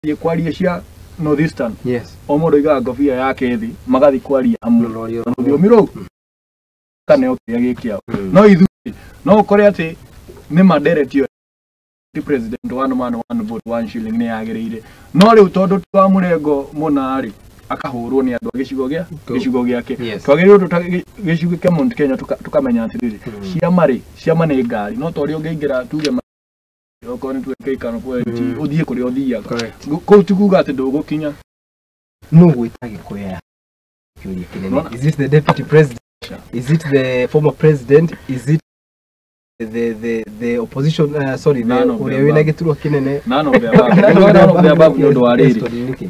Thiĩ kwaria cia North Eastern, o mũndũ aigaga ngobia yake thĩ, magathiĩ kwaria hamwe Rũrĩa na rũthiomi rũu kaneo kĩrĩa gĩ kĩao. No ithuĩ no ũkore atĩ nĩ mandereti ĩyo president, one man one vote one shilling nĩ yagĩrĩire, no rĩu tondũ ti wa mũrengo mũna rĩ, akahũrwo nĩ andũ a gĩcigo gĩa gĩcigo gĩake. Twagĩrĩirwo gĩcigo kĩa Mount Kenya tũkamenya atĩrĩrĩ, ciama rĩ, ciama nĩ ngari, no ta ũrĩa ũngĩingĩra tuge okorwo nĩ tuge kĩikaro point, ũthiĩ kũrĩa ũthiaga. Kũu ti kuga atĩ ndũgũkinya. No gwĩta Gĩkũyũ ya kĩũria kĩnene. Nona. Is it the deputy president? Is it the former president? Is it the opposition, sorry, the None of the ũrĩa wĩna above. gĩturwa kĩnene? None of the above. None of the above, nĩ ũndũ wa Yes, rĩrĩ, tondũ nĩkĩ?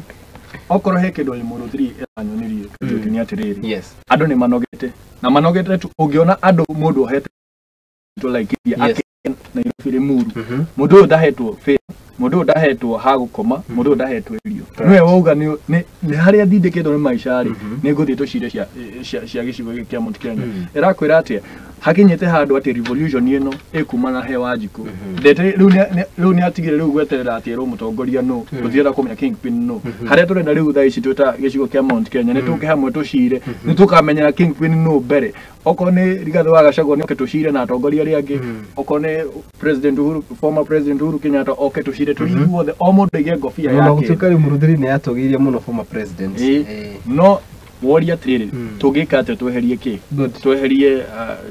Okorwo he kĩndũ Limuru 3 ĩranyonirie nĩ atĩrĩrĩ, andũ nĩ manogete na manogete tu. Ũngĩona andũ mũndũ ohete like ake Nairobi Limuru, mũndũ ũyũ ndahetwo fare, mũndũ ũyũ ndahetwo ha gũkoma, mũndũ ũyũ ndahetwo irio, nĩwe wauga nĩ harĩa ndindĩkĩtwo nĩ maica rĩ, nĩ ngũthiĩ tũcire cia gĩcigo gĩkĩ kĩa Mount Kenya. Ĩrakwĩra atĩa? Hakinyĩte handũ atĩ revolution ĩno ĩkumana he Wanjikũ. Ndete rĩu rĩu nĩ atigire rĩu gweterera atĩ erwo mũtongoria nũ, tũtirenda kũmenya kingpin nũ. Harĩa tũrenda rĩu thaa ici twĩta gĩcigo kĩa Mount Kenya nĩ tũke hamwe tũcire, nĩ tũkamenyera kingpin nũ mbere. Okorwo nĩ Rigathĩ wa Gachagua, nĩ oke tũcire na atongoria arĩa angĩ. Okorwo nĩ President Uhuru, former President Uhuru Kenyatta, oke tũcire tũrĩ ithuothe, o mũndũ aige ngobia Ona yake. gũtuĩka rĩu Mũrũthĩri nĩ yatũgĩirie mũno former president. Ĩĩ. No woria atĩrĩrĩ, tũngĩka atĩa tweherie kĩ? Tweherie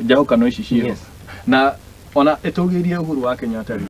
njahũkano ici ciĩho. Na ona ĩtũgĩirie Uhuru wa Kenyatta rĩ.